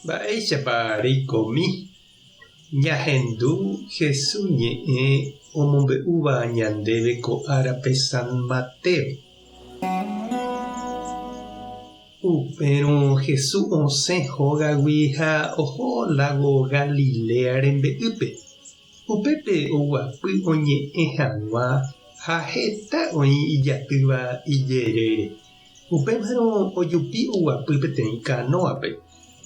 Mba'éichapa reikomi ñahendu Jesús ñe'ẽ omombe'úva ñandéve ko árape San Mateo? Upérõ Jesús osẽ hógagui ha oho lágo Galilea rembe'ýpe. Upépe oguapy oñe'ẽ hag̃ua ha heta oĩ ijatýva ijerére. Upémarõ ojupi oguapy peteĩ kanóape.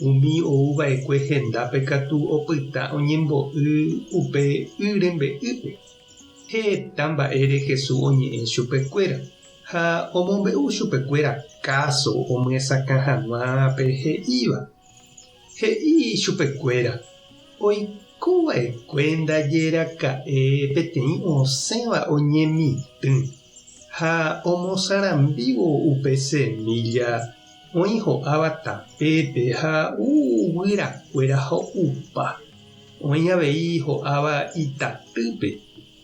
Umi ou va'ekue hendápe katu opyta oñembo'y upe y rembe'ýpe. Heta mba'ére Jesús oñe'ẽ chupekuéra, ha omombe'u chupekuéra káso omyesakã hag̃ua pe he'íva. He'i chupekuéra, Oiko va'ekue ndaje raka'e peteĩ osẽva oñemitỹ, ha omosarambívo upe semílla oĩ ho'áva tapépe ha guyrakuéra ho'upa. Oĩ avei ho'áva itatýpe,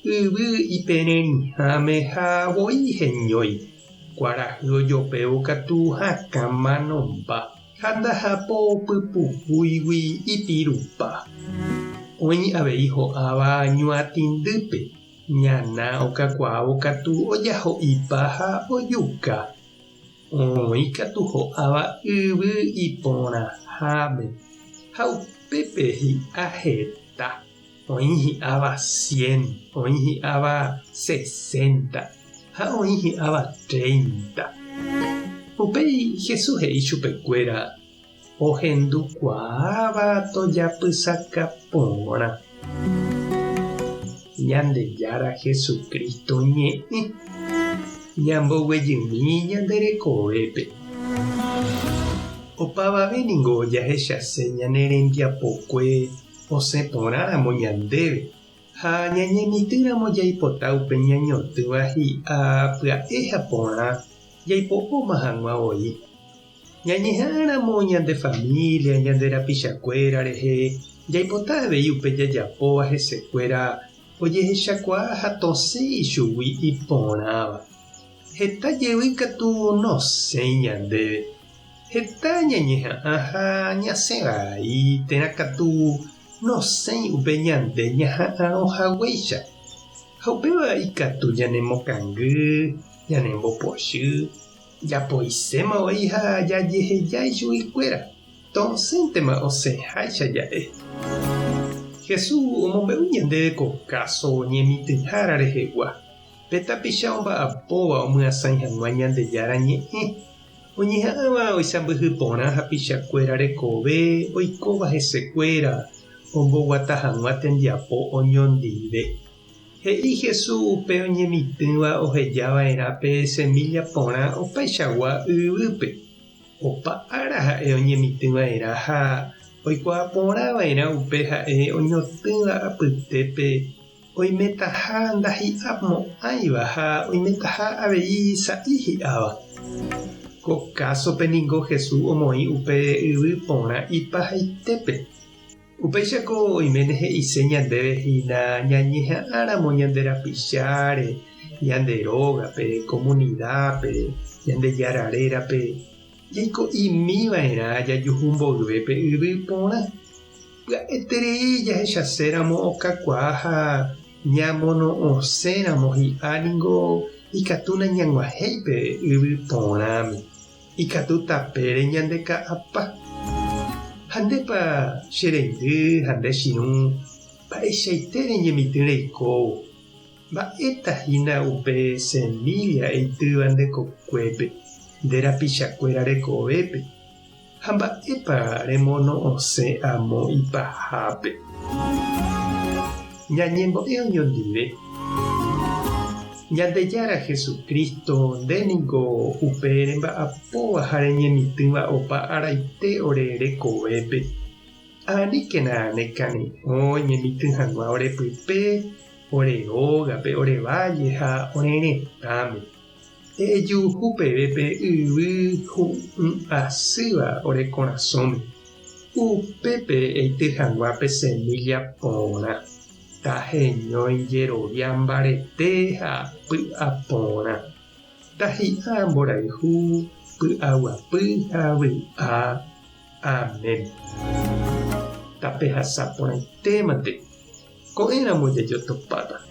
yvy ipererĩháme ha voi heñói. Kuarahy ojopévo katu hakã manomba ha ndahapo pypukúigui ipirupa. Oĩ avei ho'áva ñuatĩndýpe, ñana okakuaávo katu ojaho'ipa ha ojuka. Oĩ katu ho'áva yvy iporãháme ha upépe hi'a heta. Oĩ hi'áva cien, oĩ hi'áva sesenta ha oĩ hi'áva treinta. Upéi Jesús he'i chupekuéra ohendukuaáva tojapysaka porã. Ñandejára Jesucristo ñe'ẽ ñamboguejymi ñande rekovépe. Opavave ningo jahechase ñane rembiapokue Osẽ porãramo ñandéve ha ñañemitỹramo jaipota upe ñañotỹva hi'a pya'e ha porã jaipo'óma hag̃ua voi. Ñañeha'ãramo ñande familia, ñande rapichakuéra rehe, jaipota avei upe jajapóva hesekuéra ojehechakuaa ha tosẽ ichugui iporãva. Heta jevy katu nosẽi ñandéve. Heta ñañeha'ã ha ñasẽ vai térã katu nosẽi upe ñande ñaha'arõ haguéicha. Ha upéva ikatu ñanemokangy, ñanembopochy, japoiséma voi ha jajeheja ichuguikuéra, tosẽntema osẽháicha ja'e. Jesús omombe'u ñandéve ko káso ñemitỹhára rehegua, pe tapicha omba'apóva omyasãi hag̃ua Ñandejára Ñe'ẽ. Oñeha'ãva oisãmbyhy porã hapichakuéra rekove oikóva hesekuéra omboguata hag̃ua tembiapo oñondive. He'i Jesús upe oñemitỹva oheja va'erã pe semílla porã opaichagua yvýpe. Opa ára ha'e oñemitỹ va'erã ha oikuaa porã va'erã upe ha'e oñotỹva apytépe Oimetaha ndahi'amo'ãiva ha oimetaha avei sa'i hi'áva. Ko kásope ningo Jesús omoĩ upe yvy porã ipahaitépe. Upéichako oiméne he'ise ñandéve hína ñañeha'ãramo ñande rapicháre, ñande rógape, komunidápe, Ñandejára rérape, jaiko'imi va'erã jajuhu mboyve pe yvy porã. Pya'eterei jahechaséramo okakuaa ha ñamono'õséramo hi'a ningo ikatu nañag̃uahẽi pe yvy porãme, ikatu tapére ñandeka'apa. Ha ndépa che reindy ha nde chirũ, mba'eichaite reñemitỹ reikóvo? Mba'éta hína upe semílla eitýva nde kokuépe, nde rapichakuéra rekovépe? Ha mba'épa remono'õse amo ipahápe? Ñañembo'e oñondive. Ñandejára Jesucristo, nde niko upe remba'apóva ha reñemitỹva opa araite ore rekovépe. Aníkena ne kane'õ eñemitỹ hag̃ua ore pype, ore rógape, ore válle ha ore retãme. Ejuhu peve pe yvy hu'ũ asýva ore korasõme, upépe eity hag̃ua pe semílla porã, taheñói jerovia mbarete ha py'a porã, tahi'a mborayhu, py'aguapy ha vy'a. Amén. Tapehasa porãitémante, ko'ẽramo jajotopáta.